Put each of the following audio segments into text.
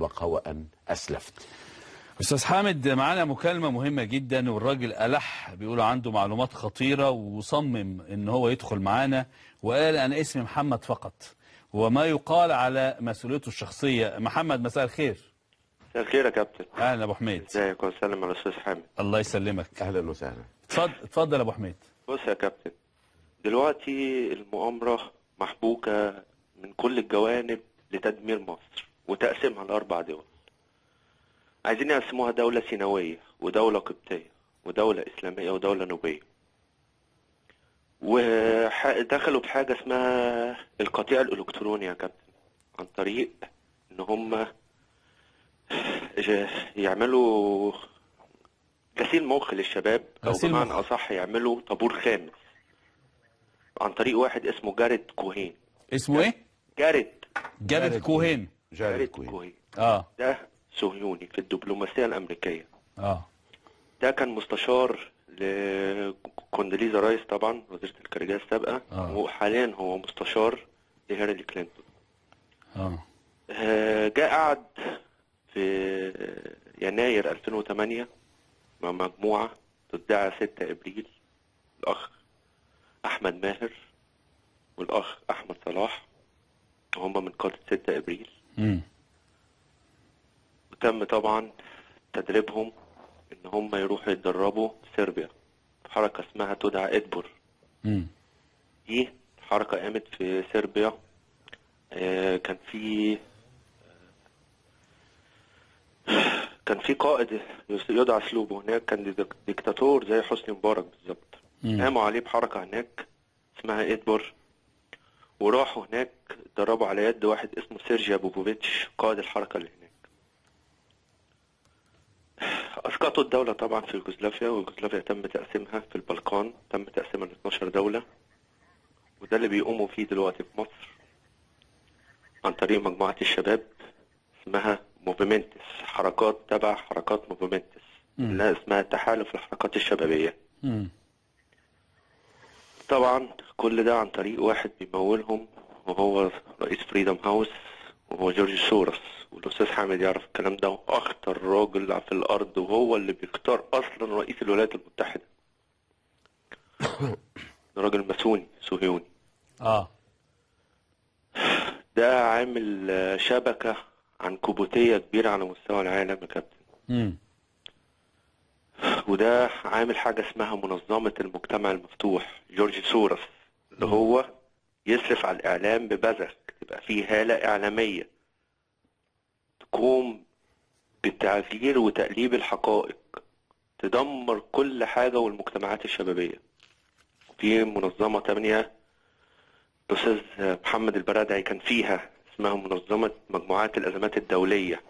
سبق وأن أسلفت. أستاذ حامد، معانا مكالمة مهمة جدا، والراجل ألح، بيقول عنده معلومات خطيرة وصمم إن هو يدخل معانا، وقال أنا اسمي محمد فقط وما يقال على مسؤوليته الشخصية. محمد، مساء الخير. مساء الخير يا كابتن. أهلا أبو حميد. ازيك وسلم على الأستاذ حامد. الله يسلمك. أهلا وسهلا. اتفضل اتفضل يا أبو حميد. بص يا كابتن، دلوقتي المؤامرة محبوكة من كل الجوانب لتدمير مصر وتقسيمها لأربع دول. عايزين يقسموها دولة سيناوية ودولة قبطية ودولة إسلامية ودولة نوبية. ودخلوا بحاجة اسمها القطيع الإلكتروني يا كابتن، عن طريق إن هم يعملوا غسيل مخ للشباب، أو بمعنى أصح يعملوا طابور خامس عن طريق واحد اسمه جاريد كوهين. اسمه إيه؟ جاريد كوهين. جاريد كوهين. ده صهيوني في الدبلوماسية الأمريكية. ده كان مستشار لكوندليزا رايس طبعا، وزيرة الخارجية السابقة. وحاليا هو مستشار لهيلاري كلينتون. جاء قعد في يناير 2008 مع مجموعة تدعى 6 إبريل، الأخ أحمد ماهر والأخ أحمد صلاح، وهم من قادة 6 إبريل. وتم طبعا تدريبهم ان هم يروحوا يتدربوا في صربيا في حركة اسمها تدعى ادبور. دي حركة قامت في صربيا. كان في قائد يدعى سلوبو هناك، كان ديكتاتور زي حسني مبارك بالظبط. قاموا عليه بحركة هناك اسمها ادبور، وراحوا هناك اتدربوا على يد واحد اسمه سيرجيا بوبوفيتش قائد الحركة اللي هناك. أسقطوا الدولة طبعا في يوغوسلافيا، ويوغوسلافيا تم تقسيمها في البلقان، تم تقسيمها ل 12 دولة، وده اللي بيقوموا فيه دلوقتي في مصر عن طريق مجموعة الشباب اسمها موفيمنتس، حركات تبع حركات موفيمنتس اللي اسمها تحالف الحركات الشبابية. طبعا كل ده عن طريق واحد بيمولهم، وهو رئيس فريدم هاوس، وهو جورج سوروس. والأستاذ حامد يعرف الكلام ده، وأخطر راجل في الأرض، وهو اللي بيختار أصلا رئيس الولايات المتحدة. ده راجل ماسوني صهيوني. ده عامل شبكة عنكبوتية كبيرة على مستوى العالم يا كابتن. وده عامل حاجة اسمها منظمة المجتمع المفتوح، جورج سوروس، اللي هو يصرف على الإعلام ببذخ، تبقى فيه هالة إعلامية تقوم بالتغيير وتقليب الحقائق، تدمر كل حاجة والمجتمعات الشبابية. في منظمة تانية الأستاذ محمد البرادعي كان فيها، اسمها منظمة مجموعات الأزمات الدولية.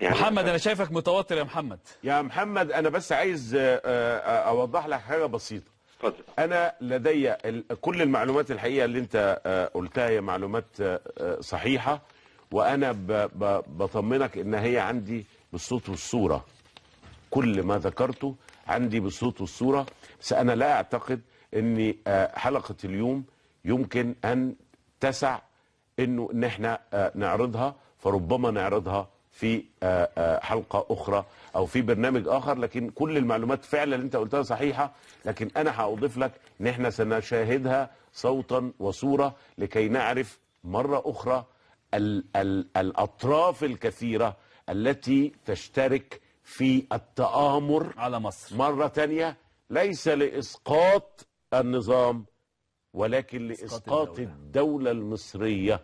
يعني محمد، أنا شايفك متوتر يا محمد. يا محمد، أنا بس عايز أوضح لك حاجة بسيطة. اتفضل. أنا لدي كل المعلومات الحقيقة اللي أنت قلتها، هي معلومات صحيحة، وأنا بطمنك إن هي عندي بالصوت والصورة. كل ما ذكرته عندي بالصوت والصورة، بس أنا لا أعتقد إن حلقة اليوم يمكن أن تسع إنه إن إحنا نعرضها، فربما نعرضها في حلقة أخرى أو في برنامج آخر. لكن كل المعلومات فعلا اللي أنت قلتها صحيحة، لكن أنا هأضيف لك إن إحنا سنشاهدها صوتا وصورة لكي نعرف مرة أخرى الأطراف الكثيرة التي تشترك في التآمر على مصر مرة تانية، ليس لإسقاط النظام ولكن لإسقاط الدولة المصرية،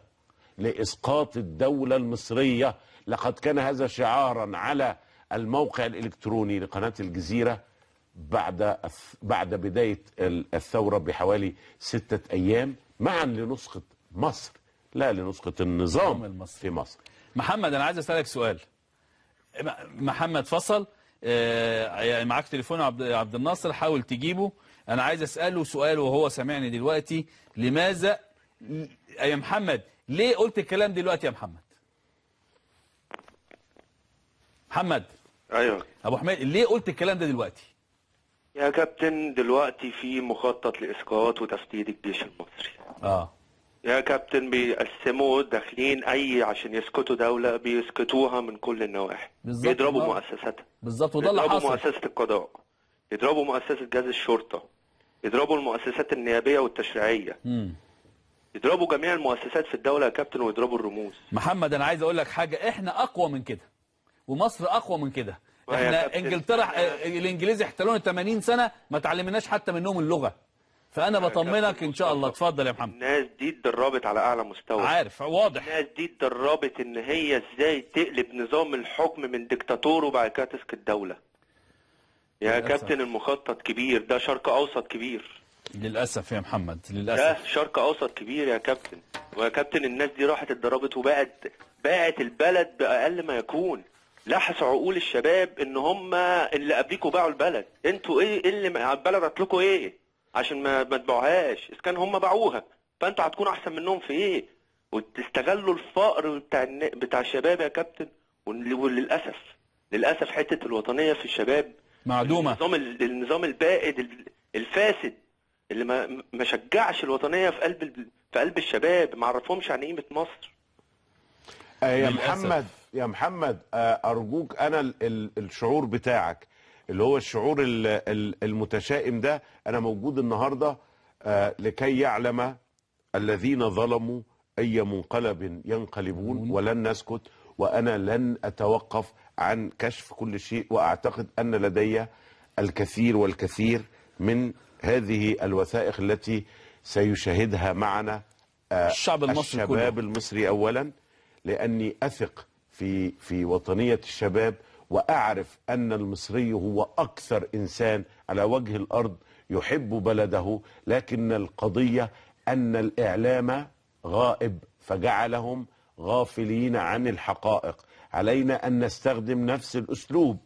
لإسقاط الدولة المصرية. لقد كان هذا شعارا على الموقع الإلكتروني لقناة الجزيرة بعد بداية الثورة بحوالي 6 أيام، معا لنسقط مصر لا لنسقط النظام المصري في مصر. محمد، أنا عايز أسألك سؤال. محمد فصل، معاك تليفون عبد الناصر، حاول تجيبه. أنا عايز أسأله سؤال وهو سامعني دلوقتي. لماذا يا محمد، ليه قلت الكلام دلوقتي يا محمد؟ محمد. ايوه ابو حميد، ليه قلت الكلام ده دلوقتي؟ يا كابتن دلوقتي في مخطط لاسقاط وتفتيت الجيش المصري. يا كابتن بيقسموا داخلين اي عشان يسكتوا دولة، بيسكتوها من كل النواحي. بالظبط. بيضربوا مؤسساتها. بالظبط، وده اللي يضربوا حصل. مؤسسة القضاء، يضربوا مؤسسة جهاز الشرطة، يضربوا المؤسسات النيابية والتشريعية، يضربوا جميع المؤسسات في الدولة يا كابتن، ويضربوا الرموز. محمد انا عايز اقول لك حاجة، احنا اقوى من كده ومصر اقوى من كده. احنا انجلترا الانجليز احتلونا 80 سنة ما تعلمناش حتى منهم اللغة، فانا بطمنك ان شاء الله. اتفضل يا محمد. الناس دي اتدربت على اعلى مستوى، عارف، واضح. الناس دي اتدربت ان هي ازاي تقلب نظام الحكم من ديكتاتور وبعد كده تسكت دولة. يا كابتن المخطط كبير، ده شرق اوسط كبير. للاسف يا محمد، للاسف ده شرق اوسط كبير يا كابتن. ويا كابتن الناس دي راحت اتدربت وبقت باعت البلد باقل ما يكون. لحسوا عقول الشباب ان هم اللي قبليكوا باعوا البلد. انتوا ايه اللي البلد هتلكوا ايه عشان ما تبيعوهاش؟ اذا كان هم باعوها فانتوا هتكونوا احسن منهم في ايه؟ وتستغلوا الفقر بتاع الشباب يا كابتن. وللاسف للاسف حتة الوطنية في الشباب معدومة. النظام البائد الفاسد اللي ما شجعش الوطنية في قلب الشباب، ما عرفهمش عن قيمة مصر. يا محمد، يا محمد ارجوك، انا الشعور بتاعك اللي هو الشعور المتشائم ده، انا موجود النهارده لكي يعلم الذين ظلموا اي منقلب ينقلبون، ولن نسكت، وانا لن اتوقف عن كشف كل شيء، واعتقد ان لدي الكثير والكثير من هذه الوثائق التي سيشاهدها معنا الشعب المصري، الشباب المصري اولا، لاني اثق في وطنية الشباب، واعرف ان المصري هو اكثر انسان على وجه الارض يحب بلده، لكن القضية ان الاعلام غائب فجعلهم غافلين عن الحقائق. علينا ان نستخدم نفس الاسلوب،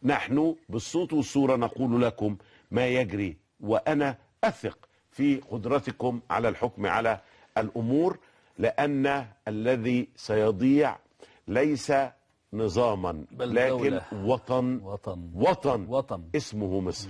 نحن بالصوت والصورة نقول لكم ما يجري، وانا اثق في قدرتكم على الحكم على الامور، لان الذي سيضيع ليس نظاما بل لكن دولة. وطن، وطن، وطن، وطن اسمه مصر.